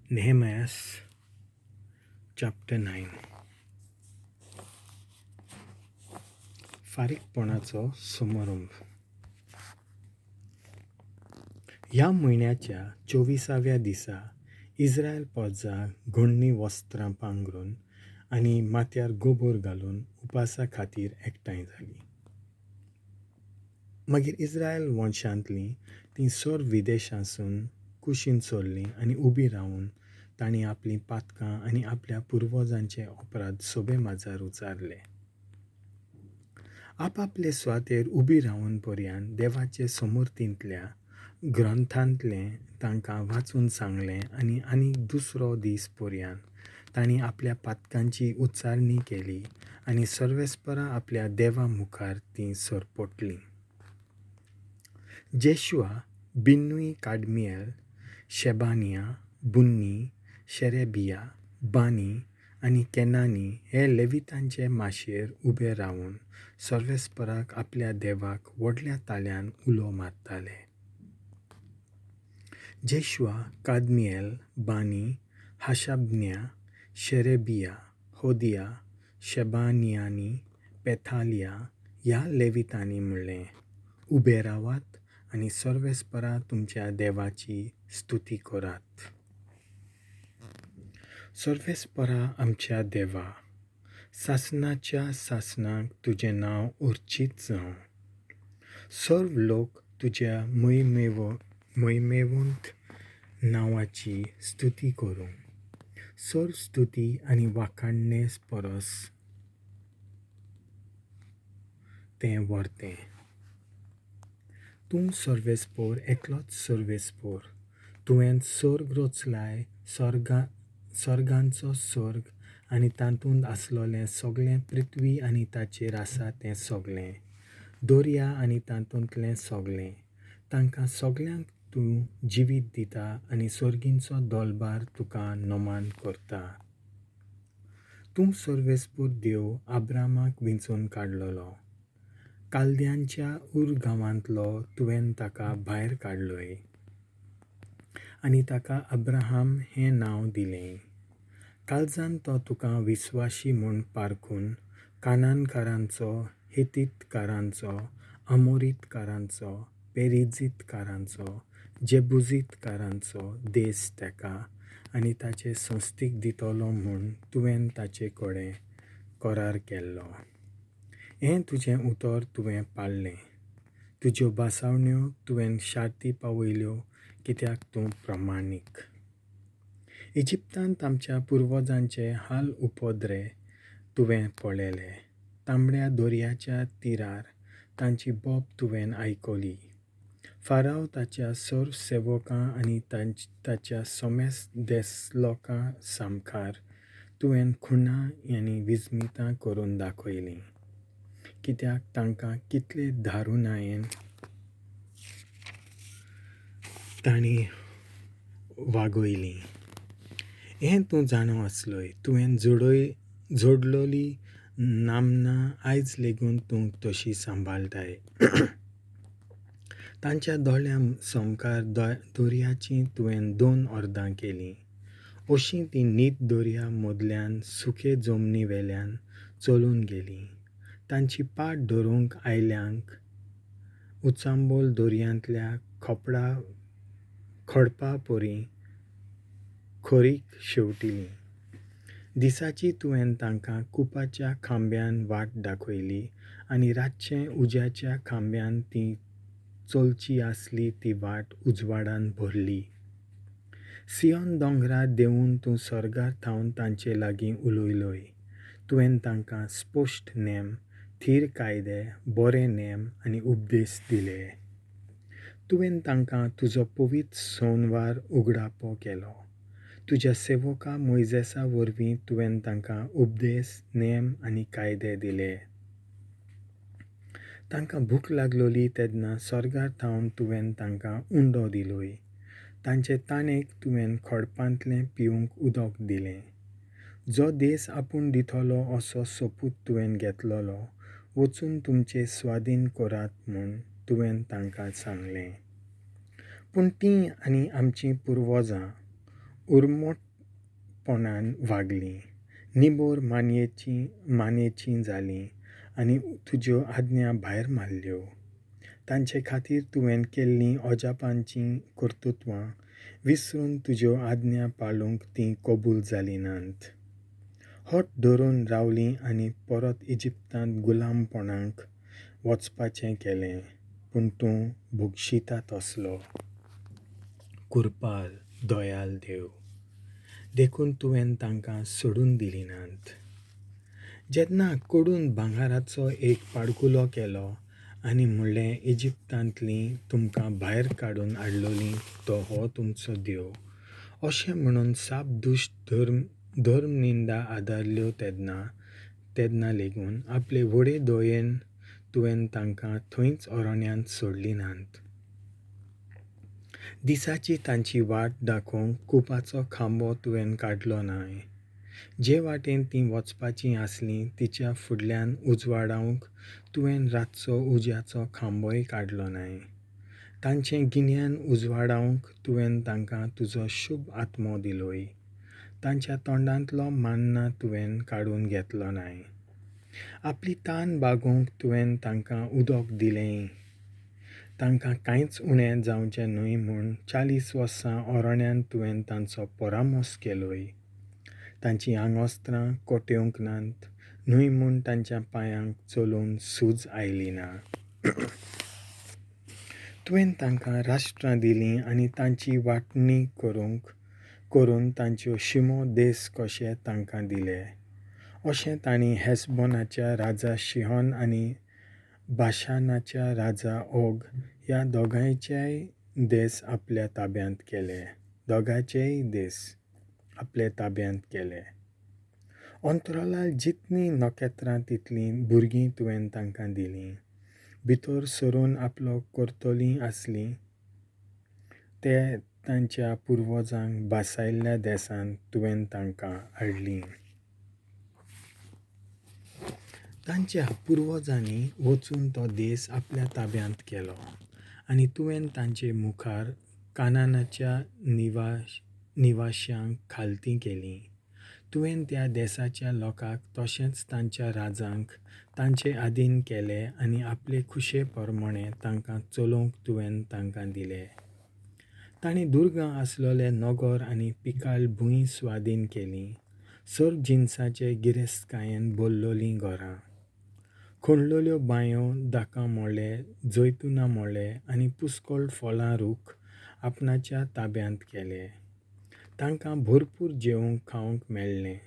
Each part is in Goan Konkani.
Nehemiah chapter 9. फारीकपणाचो समारंभ. ह्या म्हयन्याच्या 24व्या दिसा इस्रायल पोरजा घडणी वस्त्रां पांगरून आनी माथ्यार गोबोर घालून उपासा खातीर एकठांय जालीं. मागीर इस्रायल वंशांतलीं तीं सर्व विदेशांसून कुशीन सरलीं आनी उबीं रावन तांणी आपलीं पातकां आनी आपल्या पुर्वजांचे अपराध सोबे माजार उचारले. आपापले सुवातेर उबी रावन पर्यान देवाचे समर्थींतल्या ग्रंथांतलें तांकां वाचून सांगलें आनी आनीक दुसरो दीस पर्यान तांणी आपल्या पातकांची उच्चारणी केली आनी सर्वेस्परा आपल्या देवा मुखार तीं सरपटलीं. Jeshua, Binnui Kadmiel, Shebaniah, Bunni, Sherebiah, Bani आनी केनानी हे लेवितांचे माशयेर उबे रावन सर्वेस्पराक आपल्या देवाक व्हडल्या ताळ्यान उलो मारताले. Jeshua, Kadmiel, Bani, Hashabneiah, Sherebiah, Hodiah, शेबानियानी पेथालिया ह्या लेवितांनी म्हणलें, उबे रावात आनी सर्वेस्परा तुमच्या देवाची स्तुती करात. सर्वेस्परा आमच्या देवा, सासनाच्या सासनाक तुजें नांव उर्चीत जावं. सर्व लोक तुज्या मयमेवंत नांवाची स्तुती करूं. सर्व स्तुती आनी वाखाणणे परस तें व्हरतें. तूं सर्वेस्पोर एकलोच सर्वेस्पोर. तुवें सर्ग रचलाय, सर्गांचो सर्ग आनी तातूंत आसलोलें सगळें, पृथ्वी आनी ताचेर आसा तें सगळें, दर्या आनी तातूंतलें सगळें. तांकां सगळ्यांक तूं जिवीत दिता आनी सर्गींचो दोलबार तुका नमान करता. तूं सर्वेस्पोर देव आब्रामाक विंचून काडलेलो. कालद्यांच्या उर गांवांतलो तुवें ताका भायर काडलोय आनी ताका अब्राहाम हें नांव दिलें. कालजान तो तुका विस्वाशी म्हूण पारखून कानानकारांचो, हितीतकारांचो, अमोरीतकारांचो, पेरिजीतकारांचो, जेबुजीतकारांचो देस ताका आनी ताचे संस्थीक दितलो म्हूण तुवें ताचे कडेन करार केल्लो. हें तुजें उतर तुवें पाळ्ळें. तुज्यो भासावण्यो तुवें शार्ती पावयल्यो कित्याक तूं प्रमाणीक. इजिप्तांत आमच्या पुर्वजांचे हाल उपद्रे तुवें पळयले. तांबड्या दर्याच्या तिरार तांची बोब तुवें आयकली. फाराव ताच्या सर्व सेवकां आनी ताच्या समेस्त देसलोकां सामकार तुवें खुणां आनी विस्मितां करून दाखयलीं. कित्याक तांकां कितले दारुणायेन तांणी वागयलीं हें तूं जाणो आसलोय. तुवें जोडलोली नामना आयज लेगून तूं तशी सांबाळटाय. तांच्या दोळ्यां सामकार दर्याचीं तुवें दोन अर्दां केलीं. अशीं तीं नीट दर्या मदल्यान सुके जमनी वेल्यान चलून गेलीं. तांची पाट धरूंक आयल्यांक उचांबळ दर्यांतल्या खडपा परी खोरीक शेंवटिलीं. दिसाची तुवें तांकां कुपाच्या खांब्यान वाट दाखयली आनी रातचें उज्याच्या खांब्यान ती चलची आसली ती वाट उजवाडान भरली. सियोन दोंगरार देंवून तूं सर्गार थावन तांचे लागीं उलयलोय. तुवें तांकां स्पश्ट नेम, थीर कायदे, बरे नेम आनी उपदेश दिले. तुवें तांकां तुजो पवित्र सोनवार उगडापो केलो. तुज्या सेवका मोयजेसा वरवीं तुवें तांकां उपदेश, नेम आनी कायदे दिले. तांकां भूक लागलोली तेन्ना सर्गार थावन तुवें तांकां उंडो दिलोय. तांचे ताणेक तुवें खडपांतलें पिवंक उदक दिलें. जो देस आपूण दितलो असो सोपूत तुवें घेतलोलो, वचून तुमचे स्वादीन करात म्हूण तुवें तांकां सांगलें. पूण तीं आनी आमचीं पुर्वजां उर्मटपणान वागलीं, निबोर मानयेचीं जालीं आनी तुज्यो आज्ञा भायर मारल्यो. तांचे खातीर तुवें केल्लीं अजापांचीं कर्तुत्वां विसरून तुज्यो आज्ञा पाळूंक तीं कबूल जालीं नात. हट धरून रावलीं आनी परत इजिप्तांत गुलामपणाक वचपाचें केलें. पूण तूं भोगशिता तसलो कुरपाल दयाल देव, देखून तुवें तांकां सोडून दिलीं नात. जेन्ना कडून भांगराचो एक पाडकुलो केलो आनी म्हणलें, इजिप्तांतलीं तुमकां भायर काडून हाडलोलीं तो हो तुमचो देव, अशें म्हणून साप दुश्ट धर्मनिंदा आदारल्यो तेन्ना लेगून आपले व्हडे दयेन तुवें तांकां थंयच अरण्यांत सोडलीं नात. दिसाची तांची वाट दाखोवंक कुपाचो खांबो तुवें काडलो नाय. जे वाटेन तीं वचपाचीं आसलीं तिच्या फुडल्यान उजवाडावंक तुवें रातचो उज्याचो खांबोय काडलो नाय. तांचें गिन्यान उजवाडावंक तुवें तांकां तुजो शुभ आत्मो दिलोय. तांच्या तोंडांतलो मान्ना तुवें काडून घेतलो नाय. आपली तान बागोवंक तुवें तांकां उदक दिलें. तांकां कांयच उणें जावचें न्हय म्हूण 40 वर्सां अरण्यांत तुवें तांचो परामर्स केलोय. तांचीं आंगवस्त्रां कोटेवंक नात न्हय म्हूण तांच्या पांयांक चलोवन सूज आयली ना. तुवें तांकां राष्ट्रां दिलीं आनी तांची वांटणी करून तांच्यो शिमो देस कशे तांकां दिले. अशें तांणी हेसबोनाच्या राजा शिहोन आनी बाशानाच्या राजा ओग ह्या दोगांयचेय देस आपल्या ताब्यांत केले. अंतराळार जितलीं नखेत्रां तितलीं भुरगीं तुवें तांकां दिलीं. भितर सरून आपलो करतलीं आसलीं ते तांच्या पुर्वजांक भासायल्ल्या देसांत तुवें तांकां हाडलीं. तांच्या पुर्वजांनी वचून तो देस आपल्या ताब्यांत केलो आनी तुवें तांचे मुखार कानानाच्या निवाश्यांक खालती केलीं. तुवें त्या देसाच्या लोकांक तशेंच तांच्या राजांक तांचे आदीन केले आनी आपले खुशे प्रमाणें तांकां चलोवंक तुवें तांकां दिले. तांणी दुर्गां आसलोले नगर आनी पिकाळ भूंय स्वादीन केली. सर्व जिनसाचे गिरेस्तकायेन भरलोलीं घरां, खणलोल्यो बांयो, दाकां मोळे, जैतुना मोळे आनी पुस्कळ फळां रूख आपणाच्या ताब्यांत केले. तांकां भरपूर जेवंक खावंक मेळ्ळें.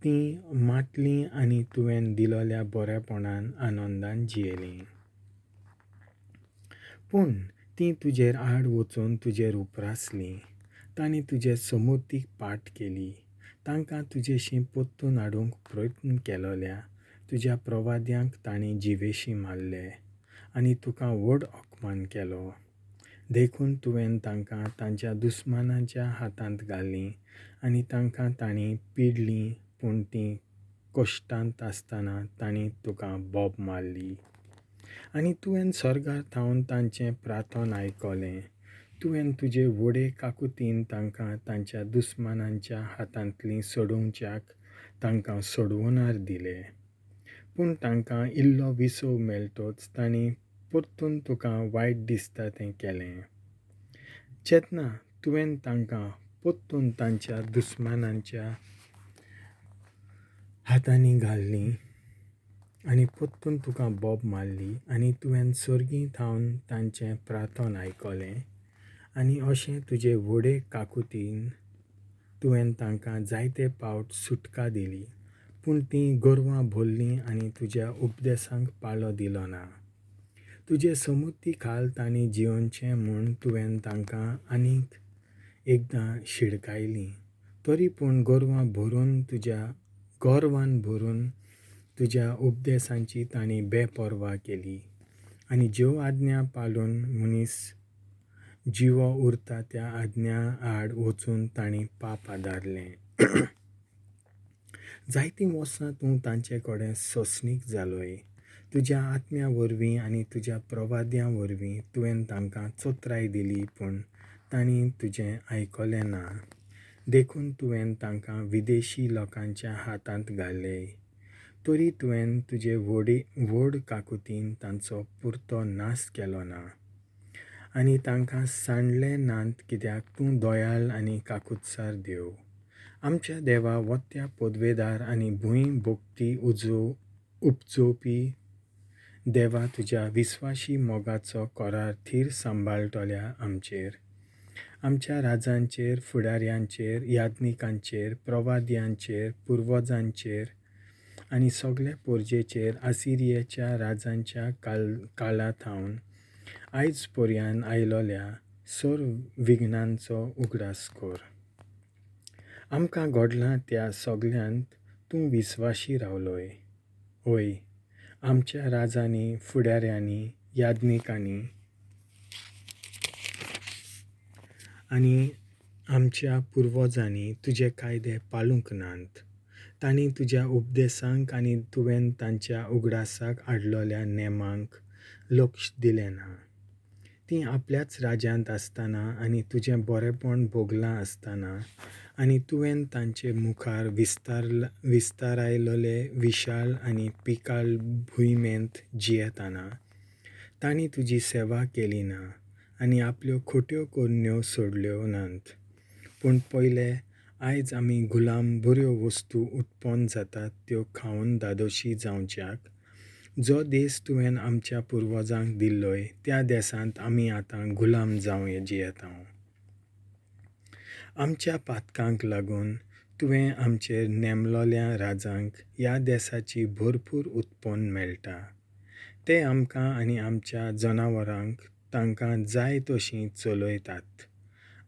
तीं मातलीं आनी तुवें दिलोल्या बरेपणान आनंदान जियेलीं. पूण तीं तुजेर आड वचून तुजेर उप्रासलीं. तांणी तुजे समुर्तीक पाट केली. तांकां तुजेशी परतून हाडूंक प्रयत्न केलोल्या तुज्या प्रवाद्यांक तांणी जिवेशी मारले आनी तुका व्हड अपमान केलो. देखून तुवें तांकां तांच्या दुस्मानाच्या हातांत घालीं आनी तांकां तांणी पिडलीं. पूण तीं कश्टांत आसतना तांणी तुका बोब मारली आनी तुवें स्वर्गार थावन तांचें प्रार्थन आयकलें. तुवें तुजे व्हडे काकुतीन तांकां तांच्या दुस्मानांच्या हातांतलीं सोडोवच्याक तांकां सोडवणार दिले. पूण तांकां इल्लो विसव मेळटोच तांणी परतून तुका वायट दिसता तें केलें. जेन्ना तुवें तांकां परतून तांच्या दुस्मानांच्या हातांनी घाल्लीं आनी परतून तुका बोब मारली आनी तुवें सर्गी थावन तांचें प्रार्थन आयकलें आनी अशें तुजे व्हडे काकुतीन तुवें तांकां जायते पावट सुटका दिली. पूण तीं गोरवां भरलीं आनी तुज्या उपदेसांक पाळो दिलो ना. तुजे समुर्ती खाल तांणी जियोवचें म्हूण तुवें तांकां आनीक एकदां शिडकायलीं. तरी पूण गोरवां भरून गोरवान भरून तुज्या उपदेसांची तांणी बेपर्वा केली आनी ज्यो आज्ञा पाळून मनीस जिवो उरता त्या आज्ञा आड वचून तांणी पाप आदारलें. जायतीं वर्सां तूं तांचे कडेन सोंसणीक जालोय. तुज्या आत्म्या वरवीं आनी तुज्या प्रवाद्यां वरवीं तुवें तांकां चत्राय दिली, पूण तांणी तुजें आयकलें ना. देखून तुवें तांकां विदेशी लोकांच्या हातांत घालेय. तरी तुवें तुजे व्हडी व्हड काकुतीन तांचो पुरतो नाश केलो ना आनी तांकां सांडले नात, कित्याक तूं दयाळ आनी काकुत्सार देव. आमच्या देवा, वत्या पदवेदार आनी भूंय भोगती उजो उपजोवपी देवा, तुज्या विस्वाशी मोगाचो करार थीर सांबाळटल्या आमचेर, आमच्या राजांचेर, फुडाऱ्यांचेर, याज्ञिकांचेर, प्रवाद्यांचेर, पुर्वजांचेर आनी सगल्या पोरजेचेर आसिरियेच्या राजांच्या काळा थावन आयज पर्यान आयलोल्या सर्व विघ्नांचो उगडास कर. आमकां घडलां त्या सगल्यांत तूं विस्वाशी रावलोय. हय, आमच्या राजांनी, फुडाऱ्यांनी, याज्ञिकांनी आनी आमच्या पुर्वजांनी तुजे कायदे पाळूंक नात. तांणी तुज्या उपदेसांक आनी तुवें तांच्या उगडासाक हाडलोल्या नेमांक लक्ष दिलें ना. तीं आपल्याच राज्यांत आसतना आनी तुजें बरेंपण भोगलां आसतना आनी तुवें तांचे मुखार विस्तारायलोले विशाल आनी पिकाळ भुंयमेंत जियेतना तांणी तुजी सेवा केली ना आनी आपल्यो खोट्यो करण्यो सोडल्यो नात. पूण पयले आयज आमी गुलाम बऱ्यो वस्तू उत्पन्न जातात त्यो खावन धादोशी जावच्याक जो देश तुवें आमच्या पुर्वजांक दिल्लोय त्या देसांत आमी आतां गुलाम जावं जियेता. आमच्या पातकांक लागून तुवें आमचेर नेमलोल्या राजांक ह्या देसाची भरपूर उत्पन्न मेळटा. ते आमकां आनी आमच्या जनावरांक तांकां जाय तशीं चलयतात.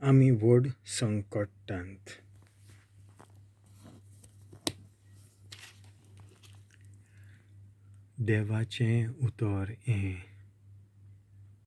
आमी व्हड संकटांत. देवाचें उतर हें.